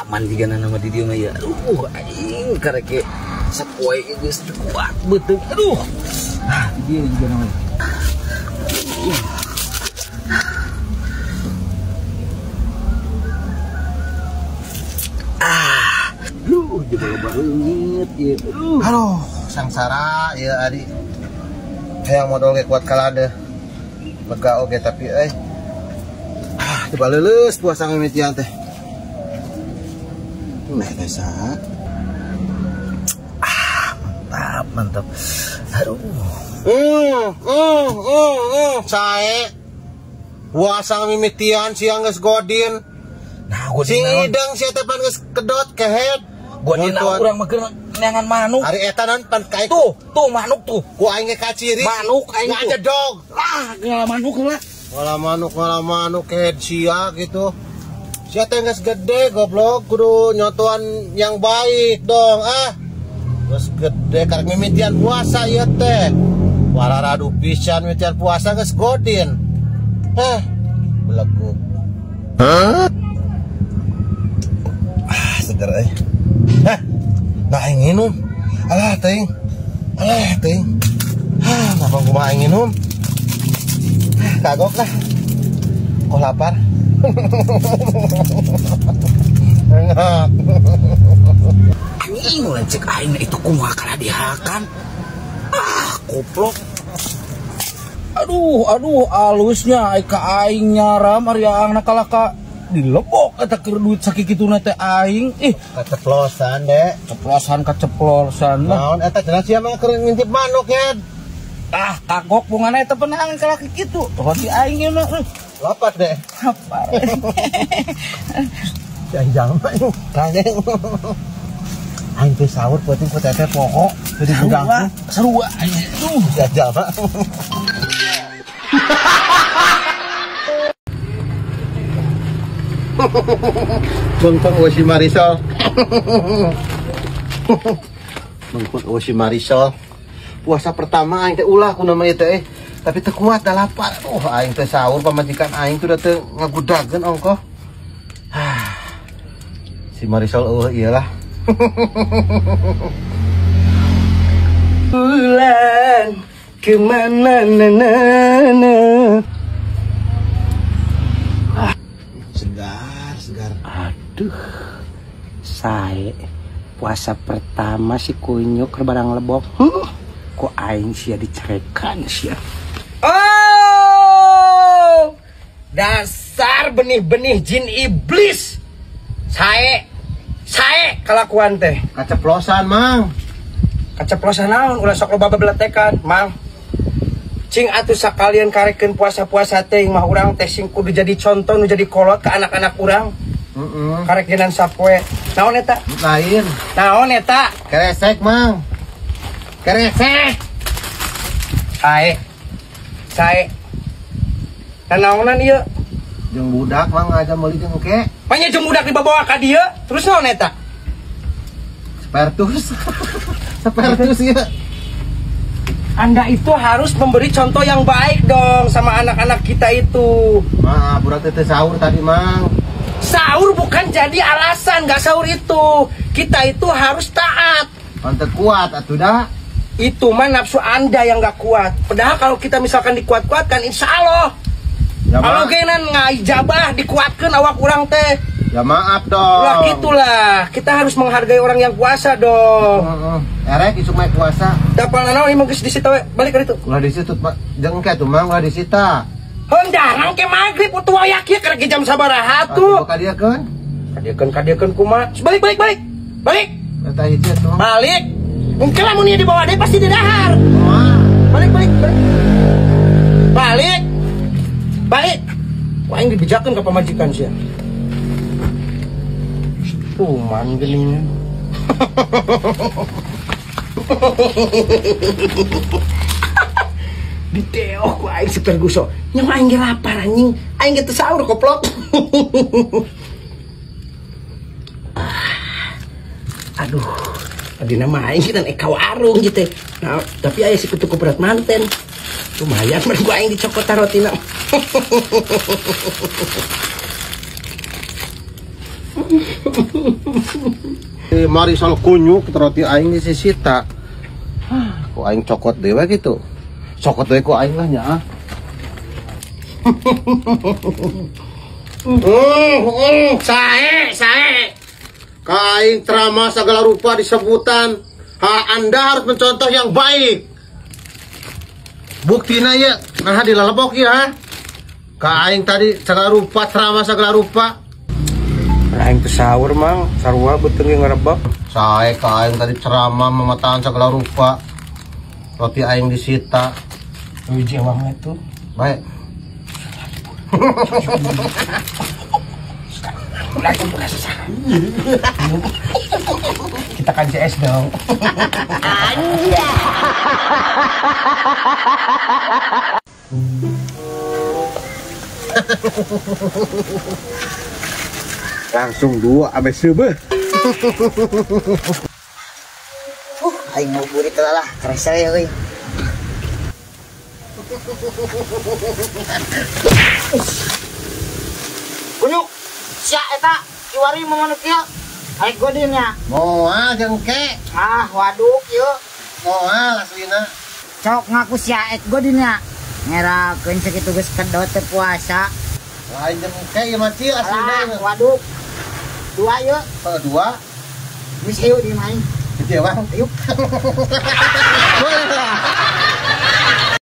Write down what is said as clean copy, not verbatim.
Aman juga nama di dia mah ya. Aduh, aing karek sapoe geus kuat beuteung. Aduh. Ah, di dia juga namanya. Ah, duh, jebol banget ya. Aduh. Aduh, sangsara ya ari. Hayang modal ge kuat kalade. Lega oge tapi euy. Ah, coba leuleus puasa mimitian teh. Ah, mantap, mantap. Aduh. Sae. Puasa mimitian siang geus godin. Nah, godin sing ideng sia teh pan geus kedot kehed. Godin urang mah keur neangan manuk. Ari eta naon pan kae. Tuh, tuh manuk tuh. Ku aing ge kaciri. Manuk aing tuh. Ngajedog. Ah, ngala manuk lah. Ngala manuk kehed sia gitu. Sia teh geus gede goblok, kudu nyotoan yang baik dong ah. Geus gede karek mimitian puasa ieu teh. Wararadu pisan mimitian puasa geus godin. Heh, beleguk. Hah? Ah, seger euy. Heh. Nah aing nginum. Alah teuing. Alah teuing. Hah, napa kumaha aing nginum? Kagok lah. Kok lapar? Anjing lancik aing itu kumaha kalah dihakan. Ah, koplok. Aduh, aduh, alusnya ai ka aing nyaram ari aangna kalah ka dilebok eta keur duit sakikituna teh aing. Ih, kaceplosan, Dek. Ceplosan kaceplosan. Naon eta cenah sia mah keur ngintip manuk ya. Ah, kagok bungana eta penangan kalah kitu. Roti aing ieu mah. Lapar deh. Lapar. Jangan jangan. Aing teh sahur peuting ku teteh pokok jadi gudang. Seru aduh. Jajal Pak. Bengkok si Marisol. Bengkok si Marisol. Puasa pertama aing teh ulah ku nama ieu teh. Tapi teu kuat dah lapar. Oh, aing teh sahur pamajikan aing tuh udah teu ngagudageun ongkoh. Si Marisol eueuh iyalah. Bulan kemana na na. Segar, segar. Aduh. Sae puasa pertama si kunyuk keur barang lebok. Kok aing sia dicerekan sia. Oh, dasar benih-benih jin iblis. Sae, sae kelakuan teh. Kaceplosan, Mang. Kaceplosan naon? Ulah sok loba bebeletekan, Mang. Cing atuh sakalian karekeun puasa-puasa teh mah urang teh sing kudu jadi contoh nu jadi kolot ke anak-anak urang. Heeh. Karek genan sapoe. Naon eta? Lain. Naon eta? Keresek, Mang. Keresek. Sae. Sae. Naonan ieu? Jeung budak Mang aja meuli jeung engke. Panya jeung budak dibawa ka dieu, terus naon eta? Sepertus. Sepertus ieu. Anda itu harus memberi contoh yang baik dong sama anak-anak kita itu. Maaf, budak teh sahur tadi, Mang. Sahur bukan jadi alasan nggak sahur itu. Kita itu harus taat. Pantes kuat atuh dah. Itu mah nafsu Anda yang nggak kuat. Padahal kalau kita misalkan dikuat-kuatkan, insya Allah. Ya, kalau genan ngaijabah dikuatkan awak urang teh. Ya maaf dong. Lah gitulah, kita harus menghargai orang yang puasa dong. Erek isuk mah puasa. Dapal naon ieu geus disita we, balik ka ditu. Ulah disitu, Pak. Jeung engke atuh Mang ulah disita. Hendarang ke magrib utuh wayak ieu keur jam sabaraha tuh. Kadieukeun. Kadieukeun kadieukeun kumaha? Balik balik balik. Balik. Eta hiji atuh. Balik. Engke lamun ieu dibawa deui pasti didahar. Moal. Balik balik balik. Balik. Balik. Ku aing dibejakeun ka pamajikan sia. Tuman geuning. Diteoh ku aing si Ferguson. Nyawa aing ge lapar anjing. Aing ge teu sahur koplok. Aduh, tadi nama aing kita ka warung gitu. Nah, tapi aya si kutu berat manten. Lumayan mah gua aing dicokot rotina. Marisol kunyuk roti aing di sisita. Ku aing cokot dewe gitu. Cokot dewe ku aing lah nya. Sae, sae. Kain ceramah segala rupa disebutan. Ha, Anda harus mencontoh yang baik. Buktina ya, nah dilalebok ya. Kain tadi segala rupa ceramah segala rupa. Aing teu sahur mang, sarua beuteung ge ngarebek. Sae kain tadi ceramah mematahan segala rupa. Roti aing disita. Hiji ewang itu. Baik. Kita kan CS dong. Langsung dua ame seubeuh. Aing mau burit lah, kerasa ya euy. Kunyuk. Sia eta kiwari mau manuk ieu. Aing godin nya. Moal jeung ke. Ah, waduk ieu. Moal aslina. Cok ngaku sia ek godin nya. Ngerakeun sakitu geus kedot teu puasa. Lain jeung ke ieu mah cil aslina. Ah, waduk. Dua ieu. Oh, dua. Geus ieu di main. Hiji ewang. Yuk. Woi.